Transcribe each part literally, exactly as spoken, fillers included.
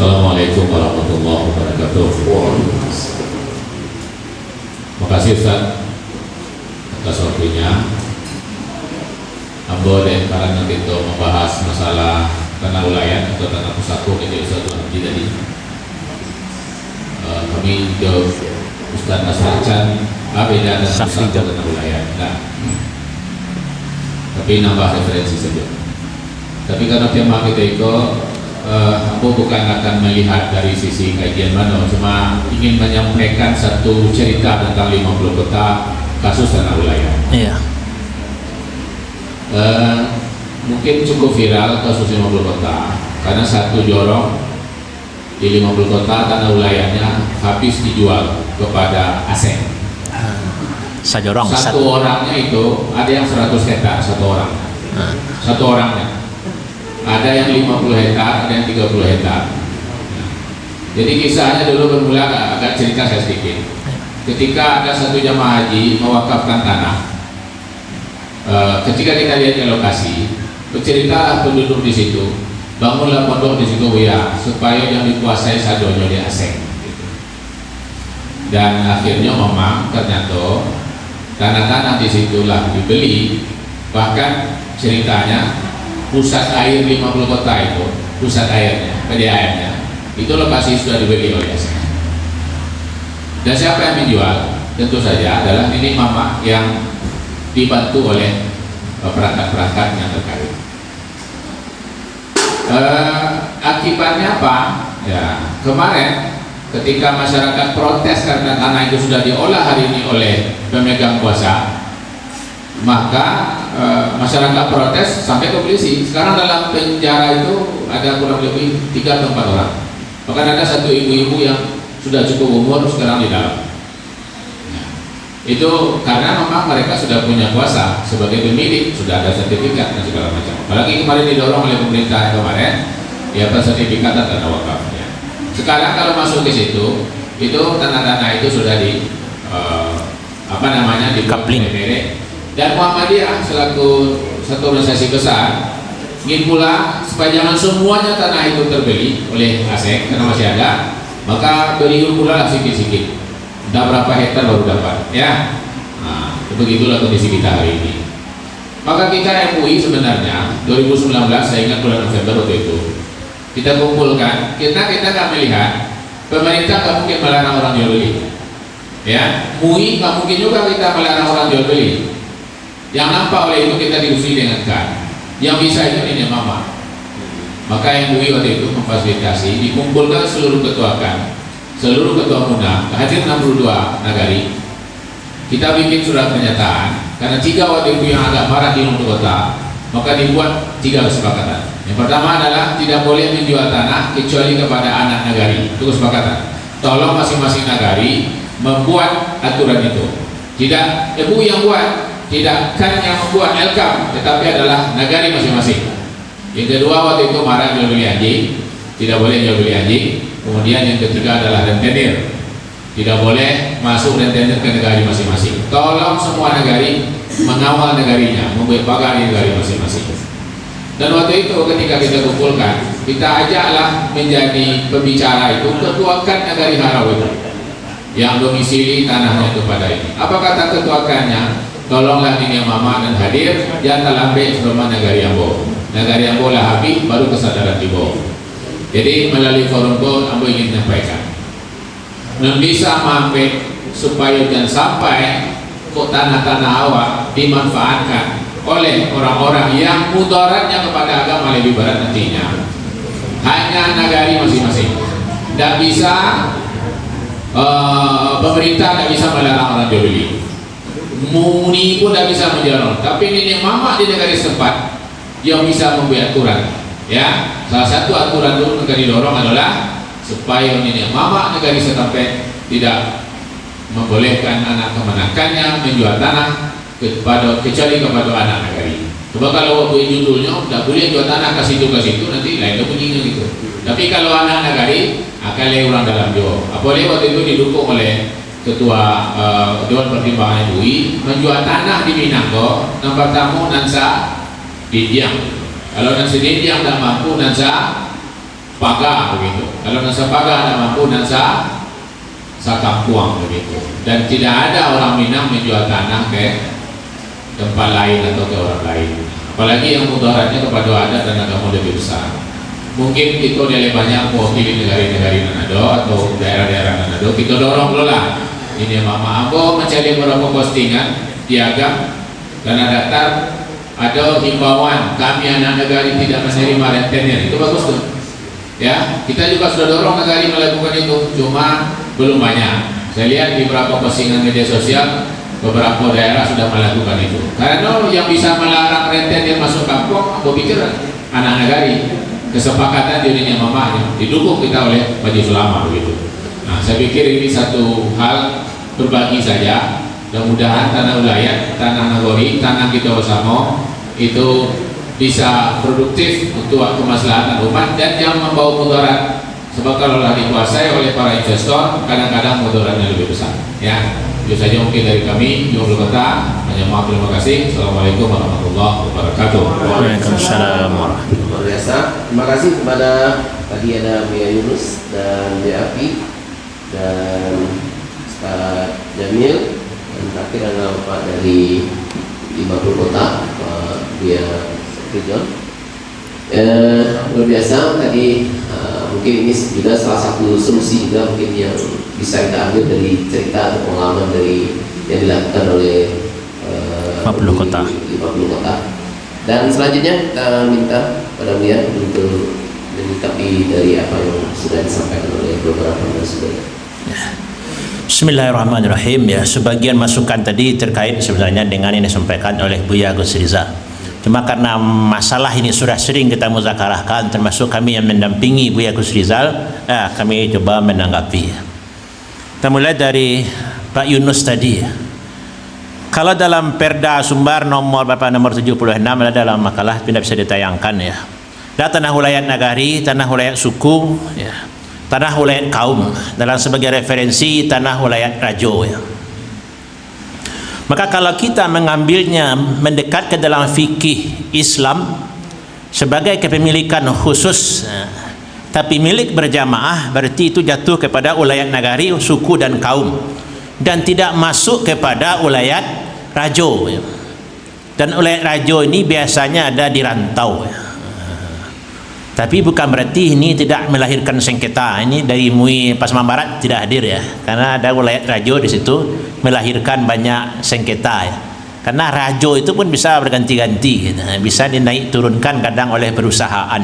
Assalamualaikum warahmatullahi wabarakatuh. Makasih, Ustaz, atas waktunya. Ambo dek karano kito mambahas masalah tanah ulayan atau tanah pusako kecek Ustaz Haji tadi. Eh, kami jo Ustaz Nasrul Can, ah, beda tanah pusako, tanah ulayan. Nah. Tapi nambah referensi sajo. Tapi karano tema kito iko, eh, ambo bukan akan malihat dari sisi kajian mano, cuma ingin manyampaikan satu cerita tentang limo puluah kota kasus tanah ulayan. Iya. Eh, mungkin cukup viral kasus limo puluah kota, karena satu jorong di limo puluah kota tanah ulayannya habis dijual kepada asing. Ah, sajorong, satu sat- orangnya itu ada yang seratus hektar, satu orang. Ah. Satu orangnya. Ada yang lima puluh hektar, ada yang tiga puluh hektar. Jadi kisahnya dulu bermula agak, agak cerita saya sedikit. Ketika ada satu jamaah haji mewakafkan tanah, eh, ketika kita lihat ke lokasi, berceritalah penduduk di situ, "Bangunlah pondok di situ, Buya, supaya yang dikuasai sadonyo di asing." Dan akhirnya memang ternyata tanah-tanah di situlah dibeli. Bahkan ceritanya pusat air lima puluh kota itu, pusat airnya, P D A M-nya, itu lokasi sudah dibeli oleh asing. Dan siapa yang menjual? Tentu saja adalah nini mamak yang dibantu oleh, eh, perangkat-perangkat yang terkait. Eh, akibatnya apa? Ya, kemarin ketika masyarakat protes karena tanah itu sudah diolah hari ini oleh pemegang kuasa, maka, eh, masyarakat protes sampai ke polisi. Sekarang dalam penjara itu ada kurang lebih tiga atau empat orang. Bahkan ada satu ibu-ibu yang sudah cukup umur sekarang di dalam. Itu karena memang mereka sudah punya kuasa sebagai pemilik, sudah ada sertifikat dan segala macam. Apalagi kemarin didorong oleh pemerintah yang kemarin, ya, sertifikat dan tanda wakafnya. Sekarang kalau masuk ke situ, itu tanah-tanah itu sudah di, eh, apa namanya, di Kapling. Dan Muhammadiyah selaku satu organisasi besar ingin pula supaya jangan semuanya tanah itu terbeli oleh asing, karena masih ada, maka beri pula lah sikit-sikik. Entah berapa hektar baru dapat, ya. Nah, begitulah kondisi kita hari ini. Maka kita M U I sebenarnya dua ribu sembilan belas, saya ingat bulan November waktu itu, kita kumpulkan, kita, kita nggak melihat, pemerintah nggak mungkin melarang orang jual beli. Ya, M U I nggak mungkin juga kita melarang orang jual beli. Yang nampak oleh itu kita diusi dengan kan. Yang bisa itu niniak mamak. Maka M U I waktu itu memfasilitasi, dikumpulkan seluruh ketua kan, seluruh ketua muna, hadir enam puluh dua nagari. Kita bikin surat pernyataan, karena tiga waktu itu yang agak marah di Lombok Kota, maka dibuat tiga kesepakatan. Yang pertama adalah tidak boleh menjual tanah kecuali kepada anak nagari. Itu kesepakatan. Tolong masing-masing nagari membuat aturan itu. Tidak M U I yang buat, tidak kan yang membuat, L K A M, tetapi adalah nagari masing-masing. Yang kedua, waktu itu marah jual beli anjing, tidak boleh jual beli anjing. Kemudian yang ketiga adalah rentenir, tidak boleh masuk rentenir ke negari masing-masing. Tolong semua negari mengawal negarinya, membuat pagar di negari masing-masing. Dan waktu itu ketika kita kumpulkan, kita ajaklah menjadi pembicara itu ketua kan nagari Harau itu, yang domisili tanahnya itu pada ini. Apa kata ketua kannya? Tolonglah niniak mamak nan hadir, jan talambek sabalun nagari ambo. Nagari ambo lah habih, baru kesadaran tibo. Jadi, melalui forum ko, ambo ingin menyampaikan, nan bisa mampek supayo jan sampai kok tanah-tanah awak dimanfaatkan oleh orang-orang yang mudaratnya kepada agama lebih berat nantinya. Hanya nagari masing-masing. Ndak bisa, eh, pemerintah ndak bisa melarang orang jual beli. M U I pun ndak bisa menjual. Tapi niniak mamak di nagari setempat yang bisa membuat aturan. Ya, salah satu aturan tu yang didorong adalah supaya niniak mamak nagari setempat tidak membolehkan anak kamanakannya menjual tanah kepada, kecuali kepada anak nagari. Sebab kalau waktu judulnya tak boleh jual tanah ke situ, ke situ, nanti lain tu bunyinya gitu. Tapi kalau anak nagari, akan lain orang dalam juo. Apalagi waktu itu didukung oleh ketua, eh, Dewan Pertimbangan M U I, menjual tanah di Minang ko, nan pertama nan sa dindiang. Kalau nan sadindiang tak mampu, nan sa Paga begitu. Kalau nan sapaga ndak mampu, nan sa-, sakampuang begitu. Dan tidak ada orang Minang menjual tanah ke tempat lain atau ke orang lain. Apalagi yang mudaratnya kepada adat dan agama lebih besar. Mungkin kita ni banyak mewakili negara-negara nan ado atau daerah-daerah nan ado, kita dorong dulu lah. Ini, Mama, ambo mencari beberapa postingan di Agam, Tanah Datar, ada himbauan, kami anak nagari tidak menerima rentenir. Itu bagus tu. Ya, kita juga sudah dorong nagari melakukan itu, cuma belum banyak. Saya lihat di beberapa postingan media sosial, beberapa daerah sudah melakukan itu. Karena yang bisa melarang rentenir masuk kampung, aku pikir anak nagari. Kesepakatan di dunia mamanya didukung kita oleh Pak Haji Sulama begitu. Nah, saya pikir ini satu hal berbagi saja. Mudah-mudahan tanah ulayat, tanah nagori, tanah kita bersama itu bisa produktif untuk kemaslahatan umat dan yang membawa mudarat. Sebab kalau lah dikuasai oleh para investor, kadang-kadang mudaratnya lebih besar. Ya, itu saja mungkin dari kami, Jumlah Kota. Banyak maaf, terima kasih. Assalamualaikum warahmatullahi wabarakatuh. Waalaikumsalam warahmatullahi. Luar biasa. Terima kasih kepada, tadi ada Buya Yunus dan Buya Api dan Ustaz Jamil, dan terakhir adalah Bapak dari Lima Puluh Kota, Pak Buya Safri John. Eh, luar biasa tadi, eh, mungkin ini juga salah satu solusi juga mungkin yang bisa kita ambil dari cerita atau pengalaman dari yang dilakukan oleh, eh, Lima Puluh Kota. Lima Puluh Kota. Dan selanjutnya kita minta pada Buya untuk menyikapi dari apa yang sudah disampaikan oleh beberapa narasumber. Bismillahirrahmanirrahim. Ya, sebagian masukan tadi terkait sebenarnya dengan yang disampaikan oleh Buya Gus Rizal. Cuma karena masalah ini sudah sering kita muzakarahkan, termasuk kami yang mendampingi Buya Gus Rizal, eh, kami coba menanggapi. Kita mulai dari Pak Yunus tadi. Kalau dalam Perda Sumbar nomor berapa, nomor tujuh puluh enam, ada dalam makalah, tapi tidak bisa ditayangkan, ya. Ada tanah ulayat nagari, tanah ulayat suku, ya. Tanah ulayat kaum. Dalam sebagai referensi, tanah ulayat rajo, ya. Maka kalau kita mengambilnya mendekat ke dalam fikih Islam sebagai kepemilikan khusus, eh, tapi milik berjamaah, berarti itu jatuh kepada ulayat nagari, suku dan kaum, dan tidak masuk kepada ulayat rajo, ya. Dan ulayat rajo ini biasanya ada di rantau, ya. Tapi bukan berarti ini tidak melahirkan sengketa. Ini dari MUI Pasaman Barat tidak hadir, ya, karena ada ulayat rajo di situ, melahirkan banyak sengketa, ya. Karena rajo itu pun bisa berganti-ganti, gitu. Bisa dinaik turunkan kadang oleh perusahaan.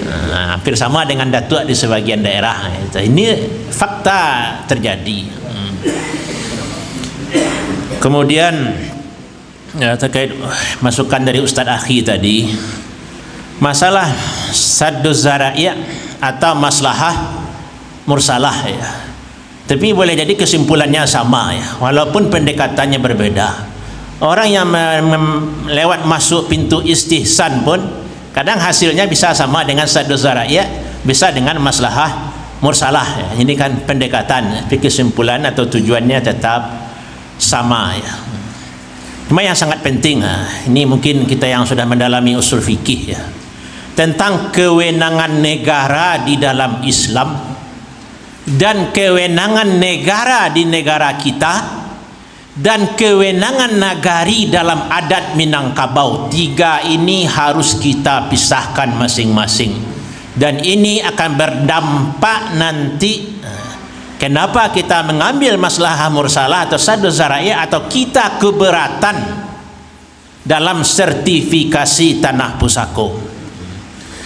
Nah, hampir sama dengan datuk di sebagian daerah, gitu. Ini fakta terjadi. Hmm. Kemudian, ya, terkait masukan dari Ustadz Akhi tadi, masalah saddu zara'i' atau maslahah mursalah, ya. Tapi boleh jadi kesimpulannya sama, ya, walaupun pendekatannya berbeda. Orang yang me-, mem-, lewat masuk pintu istihsan pun kadang hasilnya bisa sama dengan saddu zara'i', bisa dengan maslahah mursalah, ya. Ini kan pendekatan, tapi kesimpulan atau tujuannya tetap sama, ya. Cuma yang sangat penting, ah, ini mungkin kita yang sudah mendalami usul fikih, ya, tentang kewenangan negara di dalam Islam dan kewenangan negara di negara kita dan kewenangan nagari dalam adat Minangkabau. Tiga ini harus kita pisahkan masing-masing. Dan ini akan berdampak nanti, kenapa kita mengambil maslahah mursalah atau saddu zara'i' atau kita keberatan dalam sertifikasi tanah pusako.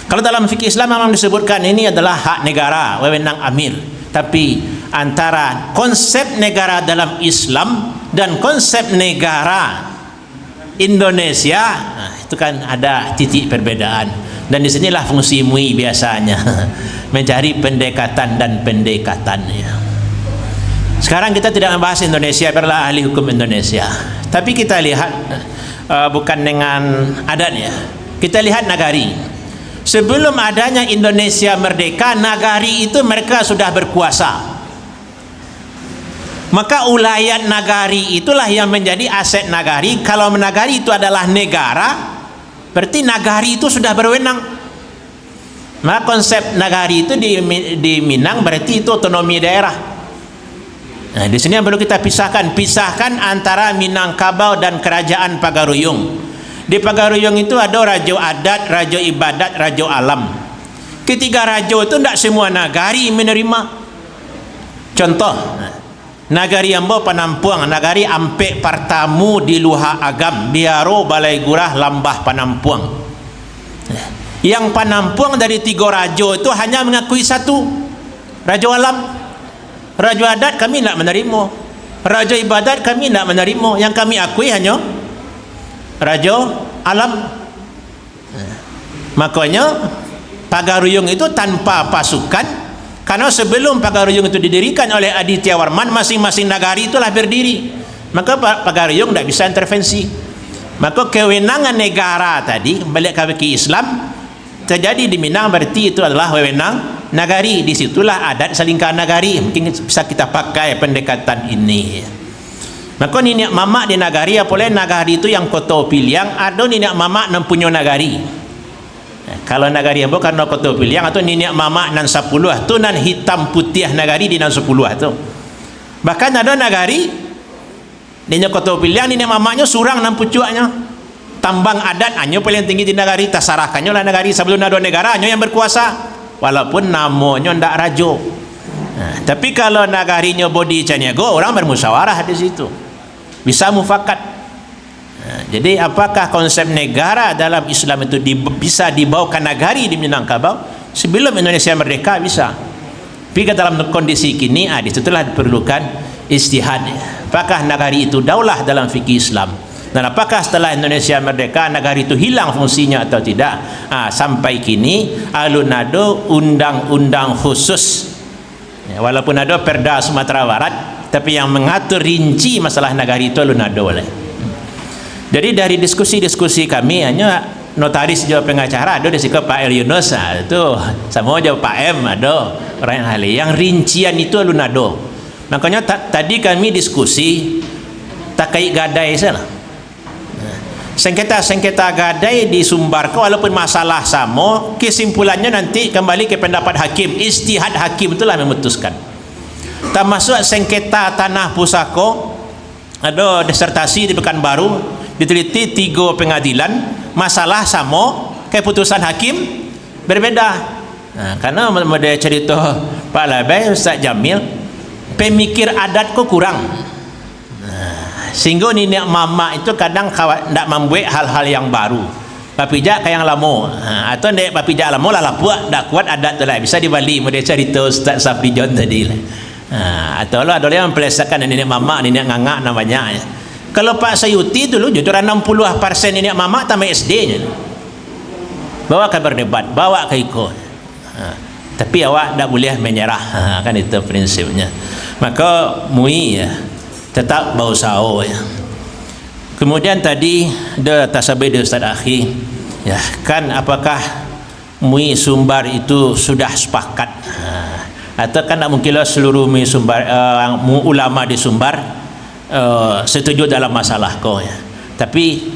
Kalau dalam fikih Islam memang disebutkan ini adalah hak negara, wewenang amir. Tapi antara konsep negara dalam Islam dan konsep negara Indonesia, nah, itu kan ada titik perbedaan. Dan di sinilah fungsi MUI biasanya, mencari pendekatan dan pendekatannya. Sekarang kita tidak membahas Indonesia, biarlah ahli hukum Indonesia. Tapi kita lihat, eh, bukan dengan adatnya. Kita lihat nagari. Sebelum adanya Indonesia merdeka, nagari itu mereka sudah berkuasa. Maka ulayat nagari itulah yang menjadi aset nagari. Kalau nagari itu adalah negara, berarti nagari itu sudah berwenang. Maka konsep nagari itu di, di Minang berarti itu otonomi daerah. Nah, di sini yang perlu kita pisahkan, pisahkan antara Minangkabau dan kerajaan Pagaruyung. Di Pagaruyung itu ada rajo adat, rajo ibadat, rajo alam. Ketiga rajo itu ndak semua nagari menerima. Contoh, nagari ambo Panampuang, nagari ampek partamu di Luhak Agam, Biaro Balai Gurah, Lambah Panampuang. Yang Panampuang dari tigo rajo itu hanya mengakui satu, rajo alam. Rajo adat kami ndak manarimo. Rajo ibadat kami ndak manarimo. Yang kami akui hanyo rajo alam. Makonyo, Pagaruyung itu tanpa pasukan, karena sebelum Pagaruyung itu didirikan oleh Aditya Warman, masing-masing nagari itulah berdiri. Maka Pa-, Pagaruyung ndak bisa intervensi. Maka kewenangan negara tadi, balik ka fikih Islam, terjadi di Minang, berarti itu adalah wewenang nagari. Di situlah adat salingka nagari. Mungkin bisa kita pakai pendekatan ini. Maka niniak mamak di nagari, apolai nagari itu yang Koto Piliang, ado niniak mamak nan punyo nagari. Kalau nagari ambo karano Koto Piliang tu niniak mamak nan sapuluah tu, nan hitam putiah nagari di nan sapuluah tu. Bahkan ado nagari, dinyo Koto Piliang, niniak mamaknyo surang nan pucuaknyo. Tambang adat, anyo paling tinggi di nagari, tasarahkannyo lah nagari, sabalun ado negara, anyo yang berkuasa. Walaupun namonyo ndak rajo. Nah, tapi kalau nagarinyo Bodhi Caniago, orang bermusyawarah di situ. Bisa mufakat. Nah, jadi, apakah konsep negara dalam Islam itu di-, bisa dibawa ka nagari di Minangkabau? Sebelum Indonesia merdeka, bisa. Tapi ka dalam kondisi kini, ah, di situlah diperlukan ijtihad. Apakah nagari itu daulah dalam fikih Islam? Dan apakah setelah Indonesia merdeka, nagari itu hilang fungsinya atau tidak? Ah, sampai kini, alun ado undang-undang khusus. Ya, walaupun ado Perda Sumatera Barat, tapi yang mengatur rinci masalah nagari itu alun ado lai. Jadi, dari diskusi-diskusi kami, hanyo notaris jo pengacara ado di siko Pak L Yunus, ah, tu samo jo Pak M ado, orang yang ahli. Yang rincian itu alun ado. Makonyo ta-, tadi kami diskusi takait gadai sajolah. Sengketa-sengketa gadai di Sumbar ko, walaupun masalah samo, kesimpulannyo nanti kambali ka pandapat hakim, ijtihad hakim itulah memutuskan. Tamasuak sengketa tanah pusako, ado disertasi di Pekanbaru, diteliti tigo pengadilan, masalah samo, keputusan hakim berbeda. Nah, karano mo-, model carito Pak Labai, Ustaz Jamil, pemikir adat ko kurang. Nah, sehingga niniak mamak itu kadang kawa-, ndak mambuek hal-hal yang baru. Bapijak ka yang lamo. Ha, atau ndek bapijak lamo lah lapuak, ndak kuat adat tu lah. Bisa dibali model carito Ustaz Safri John tadi lah. Ha, atau lah, ado lah yang mampelesekan niniak mamak, niniak ngangak nan banyak. Kalau Pak Sayuti dulu, jujur, anam puluah persen niniak mamak tamat S D-nyo. Bawa ka berdebat, bawa ka iko. Ha, tapi awak ndak buliah manyarah. Ha, kan itu prinsipnya. Maka, M U I, ya, tetap bausaho, ya. Kemudian tadi, dah tasabih dari Ustaz Akhi, ya, kan, apakah M U I Sumbar itu sudah sepakat? Ha, atau kan ndak mungkin lah seluruh M U I Sumbar, eh, mu-, ulama di Sumbar, eh, setuju dalam masalah ko, ya. Tapi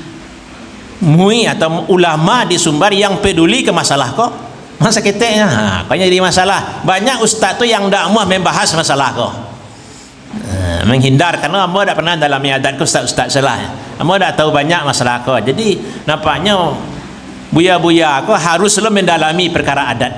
M U I atau ulama di Sumbar yang peduli ka masalah ko, masa keteknya, ha, ko jadi masalah. Banyak ustaz tu yang ndak amuah membahas masalah ko. Ha, menghindar, karena ambo ndak pernah dalami adat ko, ustaz-ustaz salah. Ambo ndak tahu banyak masalah ko. Jadi, nampaknyo buya-buya ko harus lo mendalami perkara adat.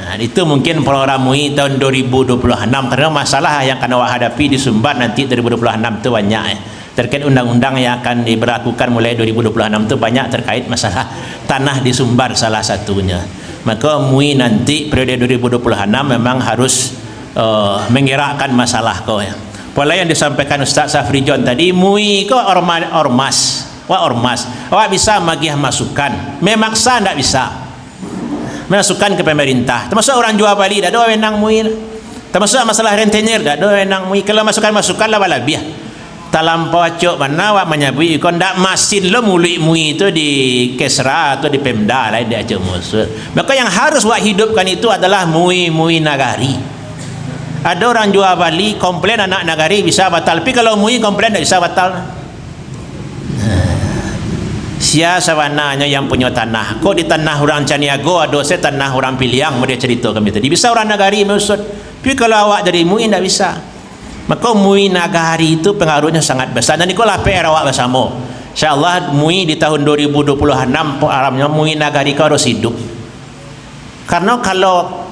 Ha, itu mungkin program M U I tahun dua ribu dua puluh enam, karena masalah yang akan awak hadapi di Sumbar nanti dua ribu dua puluh enam tu banyak, eh. Terkait undang-undang yang akan diberlakukan mulai dua ribu dua puluh enam tu banyak terkait masalah tanah di Sumbar salah satunya. Maka M U I nanti periode dua ribu dua puluh enam memang harus, eh, menggerakkan masalah ko, ya. Pola yang disampaikan Ustaz Safri John tadi, M U I ko orma-, ormas, wak ormas, awak bisa magiah masukan, memaksa ndak bisa. Masukan ka pemerintah. Tamasuak urang jua bali, dak ado wewenang M U I lah. Tamasuak masalah rentenir, dak ado wewenang M U I. Kalau masukan-masukan lah balabiah. Talampau acok bana awak manyabuik iko, ndak masin lo muluik M U I tu di Kesra atau di Pemda lah, di Aceh Musuh. Maka yang harus awak hidupkan itu adalah M U I, M U I nagari. Ado urang jua bali, komplain anak nagari bisa batal. Tapi kalau M U I komplain ndak bisa batal. Nah, Sia sabananyo yang punyo tanah? Kok di tanah urang Caniago ado se tanah urang Piliang, model carito kami tadi. Bisa urang nagari mausuik. Tapi kalau awak dari MUI, ndak bisa. Mako MUI nagari tu pangaruhnyo sangat basa. Dan ikolah P R awak basamo. Insya Allah MUI di tahun dua ribu dua puluh enam, arahnyo MUI nagari ko harus hidup. Karano kalau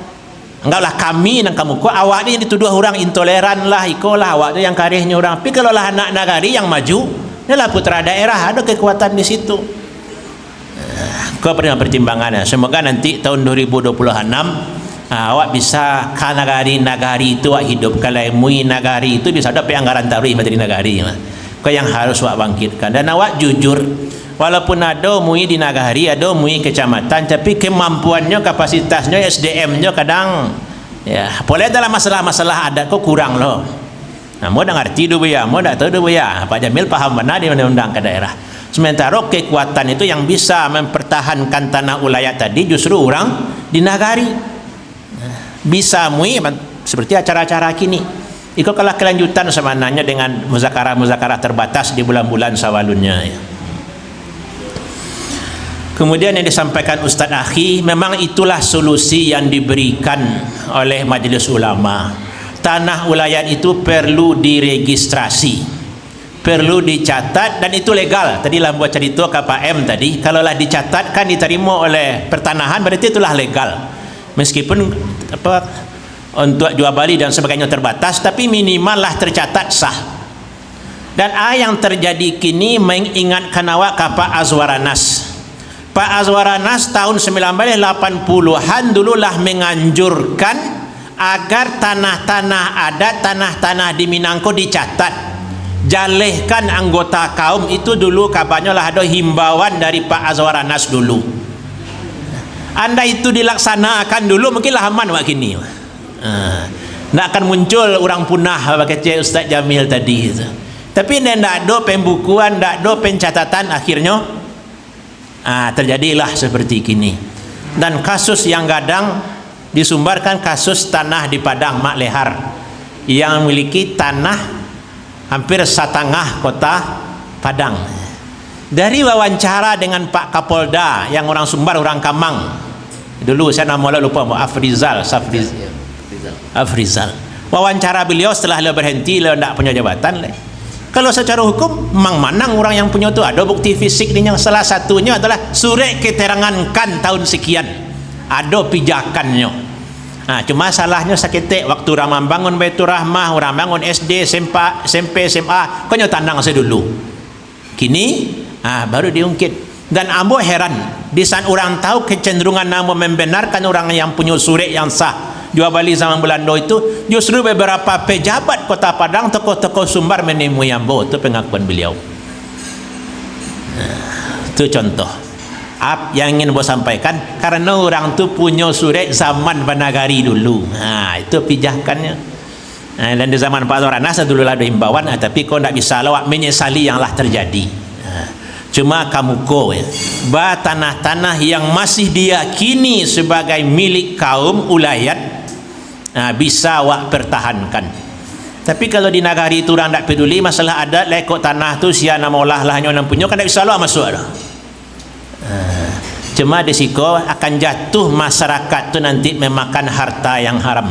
anggaplah kami nan ka muko, awak ni yang dituduah urang intoleran lah, iko lah, awak tu yang karehnyo urang. Tapi kalau lah anak nagari yang maju, nyo lah putra daerah, ado kekuatan di situ. Ko pertimbangan-pertimbangan. Semoga nanti tahun dua ribu dua puluh enam, ah, awak bisa ka nagari-nagari itu awak hidupkan lai. MUI nagari itu bisa dapek anggaran taruih Menteri Nagari mah. Ko yang harus awak bangkitkan. Dan awak jujur, walaupun ado MUI di nagari, ado MUI kecamatan, tapi kemampuannyo, kapasitasnyo, S D M-nyo kadang, ya, apolai dalam masalah-masalah adat ko kurang lo. Nah, ambo ndak ngarti doh, Buya. Ambo ndak tahu doh, Buya. Pak Jamil paham bana di undang-undang ka daerah. Sementaro kekuatan itu yang bisa mempertahankan tanah ulayat tadi justru urang di nagari. Bisa MUI, seperti acara-acara kini. Iko kalah kelanjutan sabananyo dengan muzakarah-muzakarah terbatas di bulan-bulan sabalumnyo. Kemudian yang disampaikan Ustadz Akhi, memang itulah solusi yang diberikan oleh Majelis Ulama. Tanah ulayat itu perlu diregistrasi, perlu dicatat, dan itu legal. Tadi lah buat carito ka Pak M tadi, kalau lah dicatat kan ditarimo oleh pertanahan, berarti itulah legal. Meskipun apa, untuk jual bali dan sebagainya terbatas, tapi minimal lah tercatat sah. Dan a yang terjadi kini mengingatkan awak ka Pak Azwar Anas. Pak Azwar Anas tahun sembilan belas lapan puluhan dulu lah menganjurkan agar tanah-tanah adat, tanah-tanah di Minang ko dicatat. Jalehkan anggota kaum itu dulu, kabanyo lah ado himbauan dari Pak Azwar Anas dulu. Andai itu dilaksanakan dulu, mungkin lah aman awak kini. Ha, ndak akan muncul urang punah, bakecek Ustaz Jamil tadi tu. Tapi ndak, ndak ado pembukuan, ndak ado pencatatan, akhirnyo, ha, terjadilah seperti kini. Dan kasus yang gadang disumbarkan kasus tanah di Padang, Mak Lehar, yang memiliki tanah hampir satangah kota Padang. Dari wawancara dengan Pak Kapolda yang orang Sumbar, orang Kamang. Dulu saya namo lah lupa, Afrizal, Safriz-, Afrizal. Wawancara beliau setelah beliau berhenti, beliau ndak punya jabatan lai. Kalau secara hukum, mang manang orang yang punya tu, ado bukti fisik dinyo. Salah satunyo adalah surek keterangan kan tahun sekian. Ado pijakannya. Ha, cuma salahnyo saketek, waktu urang mambangun Baiturrahmah, urang bangun S D, S M P, S M P, S M A, ko nyo tanang sajo dulu. Kini, ha, baru diungkit. Dan ambo heran, di saat urang tahu kecenderungan ambo membenarkan urang yang punyo surek yang sah, jual bali zaman Belando itu, justru beberapa pejabat Kota Padang, tokoh-tokoh Sumbar menemui ambo, tu pengakuan beliau. Nah, tu contoh. Ap-, yang ingin ambo sampaikan, karano urang tu punyo surek zaman banagari dulu. Ha, itu pijakannya. Ha, dan di zaman Pak Azwar Anas dulu lah ada imbauan, ha, tapi ko ndak bisa lah awak menyesali yang lah terjadi. Ha, cuma ka muko, ya. Ba tanah-tanah yang masih diyakini sebagai milik kaum ulayat, ha, bisa awak pertahankan. Tapi kalau di nagari tu urang ndak peduli masalah adat, lekok tanah tu sia nan maulah, lah nyo nan punyo, kan ndak bisa lo masuak tu. Ah, cuma di siko akan jatuh masyarakat tu nanti memakan harta yang haram.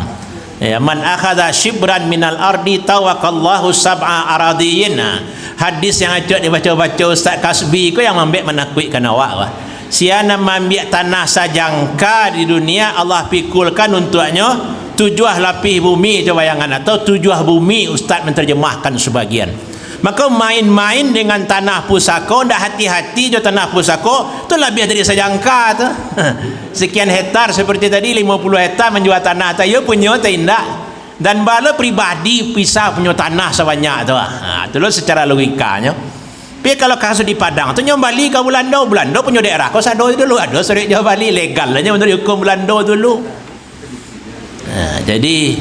Ya, "Man akhadha shibran minal ardi tawakallahu sab'a aradiyin." Nah, hadis yang acok dibaco-baco Ustaz Kasbi ko yang mambek manakuikkan awak, wah. Sia nan maambiak tanah sajangka di dunia, Allah pikulkan untuaknyo tujuah lapih bumi, coba bayangan, atau tujuah bumi, Ustaz menterjemahkan sebagian. Mako, main-main dengan tanah pusako, ndak hati-hati jo tanah pusako, tu labiah dari sajangka tu. Sekian hektar seperti tadi, limo puluah hektar manjua tanah tu, iyo punyo atau indak? Dan baa lo pribadi bisa punyo tanah sabanyak tu. Ha, tu lo secara logikanyo. Tapi kalau kasus di Padang tu, nyo bali ka Belando, Belando punyo daerah ko sado dulu, ado surek jual bali, legal lah nyo menurut hukum Belando dulu. Nah, jadi,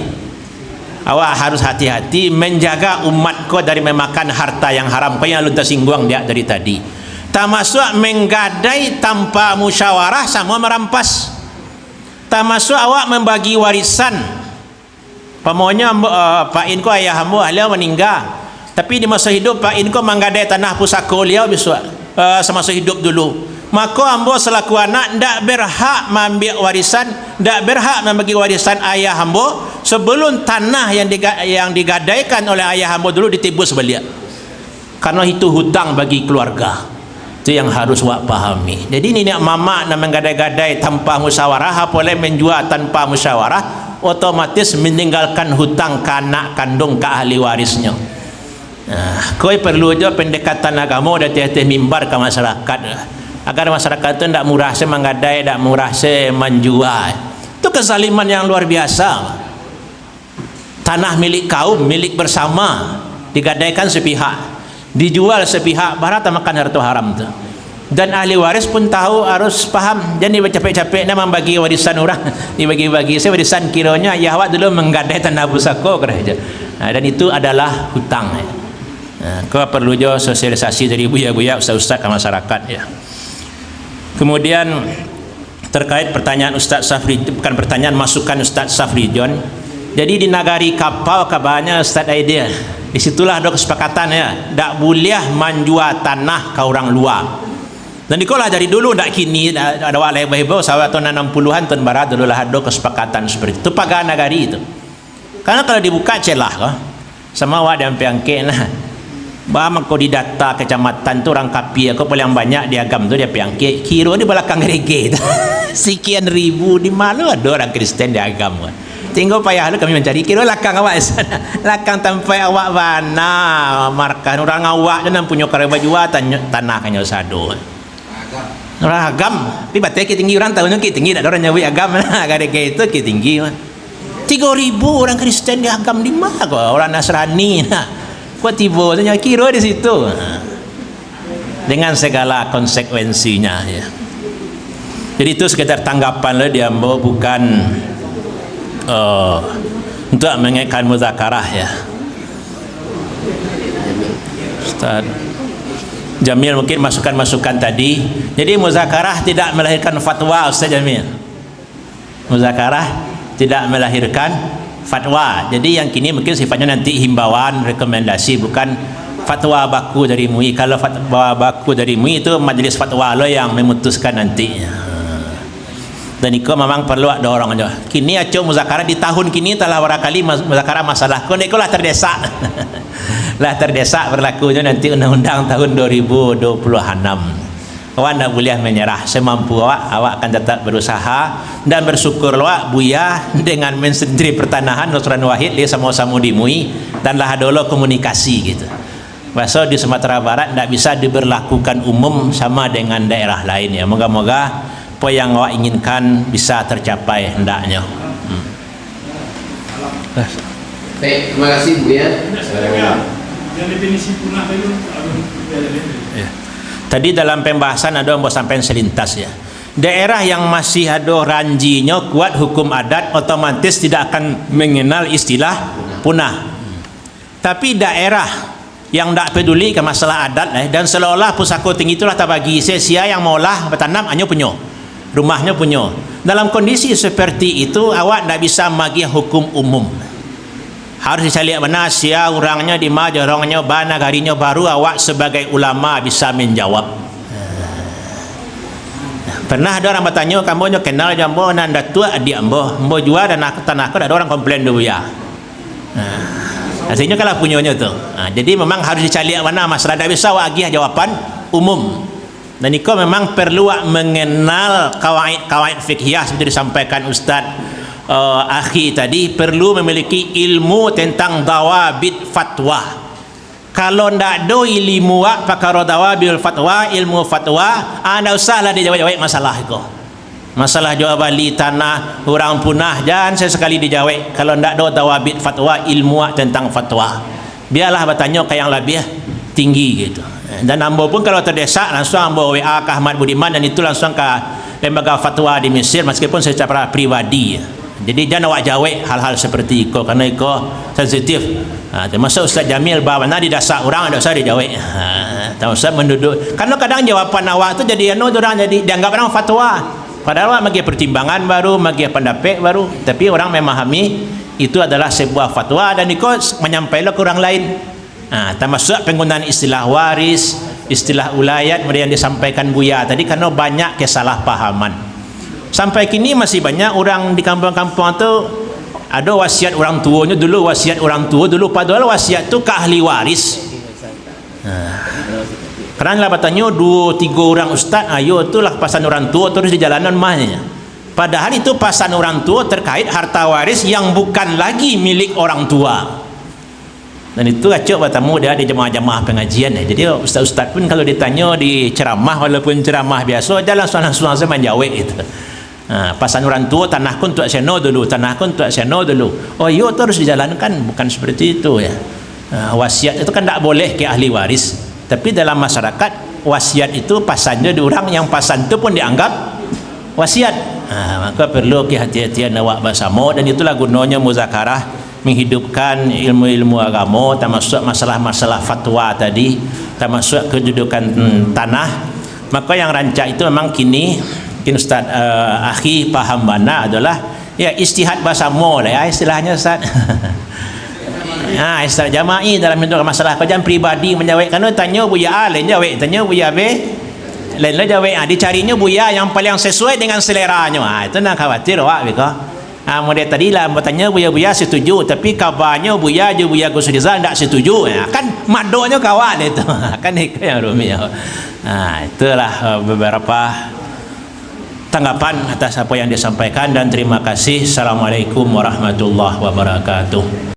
awak harus hati-hati menjaga umat ko dari memakan harta yang haram, ko yang alun tasingguang diak dari tadi. Tamasuak menggadai tanpa musyawarah samo merampas. Tamasuak awak membagi warisan. Pamonyo ambo, eh, Pak In ko ayah ambo, baliau maningga. Tapi di maso hidup, Pak In ko manggadai tanah pusako baliau bisuak. eh, samaso hidup dulu. Mako, ambo salaku anak ndak berhak maambiak warisan, ndak berhak mambagi warisan ayah ambo, sabalum tanah yang diga-, yang digadaikan oleh ayah ambo dulu ditebus baliak. Karano itu hutang bagi kaluarga. Itu yang harus awak pahami. Jadi, niniak mamak nan manggadai-gadai tanpa musyawarah, apo lai manjua tanpa musyawarah, otomatis maninggalkan hutang ka anak kanduang, ka ahli warisnyo. Nah, koi paralu juo pandekatan agamo di ateh-ateh mimbar ka masyarakat, agar masyarakat tu ndak murah se manggadai, ndak murah se manjua. Itu kezaliman yang luar biasa. Tanah milik kaum, milik bersama, digadaikan sepihak, dijual sepihak, bara tamakan harto haram tu. Dan ahli waris pun tahu, harus paham, jan dibacapek-capek nah mambagi warisan urang, dibagi-bagi se warisan, kironyo ayah awak dulu manggadai tanah pusako, kiro aja. Nah, dan itu adalah hutang. Nah, ko paralu juo sosialisasi dari buya-buya, ustaz-ustaz ka masyarakat, ya. Kemudian, terkait pertanyaan Ustaz Safri, bukan pertanyaan, masukan Ustaz Safri John. Jadi, di nagari kapau kabanyo Ustaz Aidil. Di situlah ado kesepakatan, ya, ndak buliah manjua tanah ka urang lua. Dan ikolah dari dulu, ndak kini, ndak ado awak lai bahibau, sawah tahun anam puluhan, tahun bara dulu lah ado kesepakatan seperti itu. Paga nagari itu. Karano kalau dibuka celah ko, samo awak di Ampek Angkek nah. Ba mangko di data kecamatan tu urang kapia ko paling banyak di Agam tu di Ampek Angkek. Kiro di balakang gereja tu. Sekian ribu, di ma lo ado urang Kristen di Agam ko. Tingga payah lo kami mancari, kiro lakang awak di sana. Lakang tampek awak bana markah. Urang awak tu nan punyo karajo bajua tanyo, tanah kanyo sado. Urang Agam, tapi bateh Bukittinggi urang tahu nyo Bukittinggi, dak ado urang nyabuik Agam, nah, gara-gara itu Bukittinggi mah. Tigo ribu urang Kristen di Agam, di ma ko urang Nasrani, nah. Kok tibo tu nyo kiro di situ. Nah. Dengan segala konsekuensinya, ya. Jadi itu sekedar tanggapan lah di ambo, bukan, eh, untuk mengaitkan muzakarah, ya. Ustaz Jamil, mungkin masukan-masukan tadi. Jadi, muzakarah tidak melahirkan fatwa, Ustaz Jamil. Muzakarah tidak melahirkan fatwa. Jadi, yang kini mungkin sifatnya nanti himbauan, rekomendasi, bukan fatwa baku dari M U I. Kalau fatwa baku dari M U I itu, majelis fatwa lo yang memutuskan nanti. Dan iko memang perlu awak dorong jo. Kini acok muzakarah di tahun kini, telah bara kali mas-, muzakarah masalah ko, iko lah terdesak. Lah terdesak berlakunyo nanti undang-undang tahun dua ribu dua puluh enam. Awak ndak buliah menyerah, semampu awak, awak akan tetap berusaha, dan bersyukur awak Buya dengan Menteri Pertanahan Nusron Wahid, dia samo-samo di M U I, dan lah ado lo komunikasi gitu. Baso di Sumatera Barat ndak bisa diberlakukan umum sama dengan daerah lain, ya. Moga-moga apa yang awak inginkan bisa tercapai hendaknyo. Hmm. Baik, terima kasih, Buya. Yang definisi punah tadi, ya. Tadi dalam pembahasan ado ambo sampaikan selintas, ya. Daerah yang masih ado ranjinyo kuat hukum adat, otomatis tidak akan mengenal istilah punah. Tapi daerah yang ndak peduli ka masalah adat, eh, dan seolah-olah pusako tinggi itulah tabagi, sia-sia yang maolah, batanam, anyo punyo, rumahnyo punyo. Dalam kondisi seperti itu, awak ndak bisa magiah hukum umum. Harus dicaliak bana sia urangnyo, di ma jorongnyo, ba nagarinyo, baru awak sebagai ulama bisa menjawab. Pernah ado urang batanyo ka ambo, nyo kenal jo ambo, nan datuak adiak ambo, ambo jua tanah, tanah ko, dak ado urang komplain doh, Buya. Nah, artinyo kan lah punyonyo tu. Nah, jadi memang harus dicaliak bana masalah, ndak bisa awak agiah jawaban umum. Dan iko memang perlu awak mengenal kawaid-kawaid fikhiah seperti disampaikan Ustaz, eh, Akhi tadi, perlu memiliki ilmu tentang dawabit fatwa. Kalau ndak ado ilimu wak pakaro dawabil fatwa, ilmu fatwa, ah, ndak usahlah dijawek-jawek masalah iko. Masalah jual bali tanah, urang punah, jan sakali dijawek kalau ndak ado dawabit fatwa, ilmu wak tentang fatwa. Bialah batanyo ka yang labiah tinggi gitu. Dan ambo pun kalau terdesak, langsung ambo W A ka Ahmad Budiman, dan itu langsung ka lembaga fatwa di Mesir, meskipun secara pribadi. Jadi, jan awak jawek hal-hal seperti iko, karena iko sensitif. Ha, termasuk Ustaz Jamil, ba bana didasak urang, ndak usah dijawek. Ha, tak usah menduduk. Karena kadang jawapan awak tu jadi anu tu, urang jadi dianggap urang fatwa. Padahal awak magiah pertimbangan baru, magiah pandapek baru. Tapi urang memahami itu adalah sebuah fatwa dan iko manyampaikan ka urang lain. Ha, termasuk penggunaan istilah waris, Istilah ulayat model yang disampaikan Buya tadi, karena banyak kesalahpahaman. Sampai kini masih banyak urang di kampuang-kampuang tu, ado wasiat urang tuonyo dulu, wasiat urang tuo dulu, padahal wasiat tu ka ahli waris. Nah, karano lah batanyo duo tigo urang ustaz, ayo tu lah pasan urang tuo taruih dijalanan mah, nyo. Padahal itu pasan urang tuo terkait harta waris yang bukan lagi milik orang tua. Dan itu acok batamu dia di jamaah-jamaah pengajian, ya. Jadi ustaz-ustaz pun kalau ditanyo di ceramah, walaupun ceramah biaso, jan langsuang-langsuang sajo manjawek gitu. Ha, pasan urang tuo, tanah ko untuak si ano dulu, tanah ko untuak si ano dulu. Oh, iyo, tu harus dijalankan, bukan seperti itu, ya. Ha, wasiat itu kan ndak boleh ka ahli waris. Tapi dalam masyarakat, wasiat itu pasan jo di urang, yang pasan tu pun dianggap wasiat. Ha, maka perlu kehati-hatian awak basamo, dan itulah gunonyo muzakarah, menghidupkan ilmu-ilmu agamo, tamasuak masalah-masalah fatwa tadi, tamasuak kedudukan, hmm, tanah. Maka yang rancak itu memang kini, mungkin Ustaz, eh, Akhi paham bana adalah, ya, ijtihad basamo lah, ya, istilahnyo, Ustaz. Ha, ijtihad jama'i dalam menentukan masalah. Kau jan pribadi manjawek, karano tanyo Buya A, lain jawek, tanyo Buya B, lain lah jawek. Ha, dicarinyo Buya yang paling sesuai dengan seleranyo. Ha, itu nan khawatir awak beko. Ha, model tadi lah, batanyo Buya-Buya setuju, tapi kabanyo Buya jo Buya Gus Rizal ndak setuju. Ha, kan madonyo ka awak deh tu. Kan itu yang rumik. Ha, itulah, eh, beberapa tanggapan atas apa yang disampaikan, dan terima kasih. Assalamualaikum warahmatullahi wabarakatuh.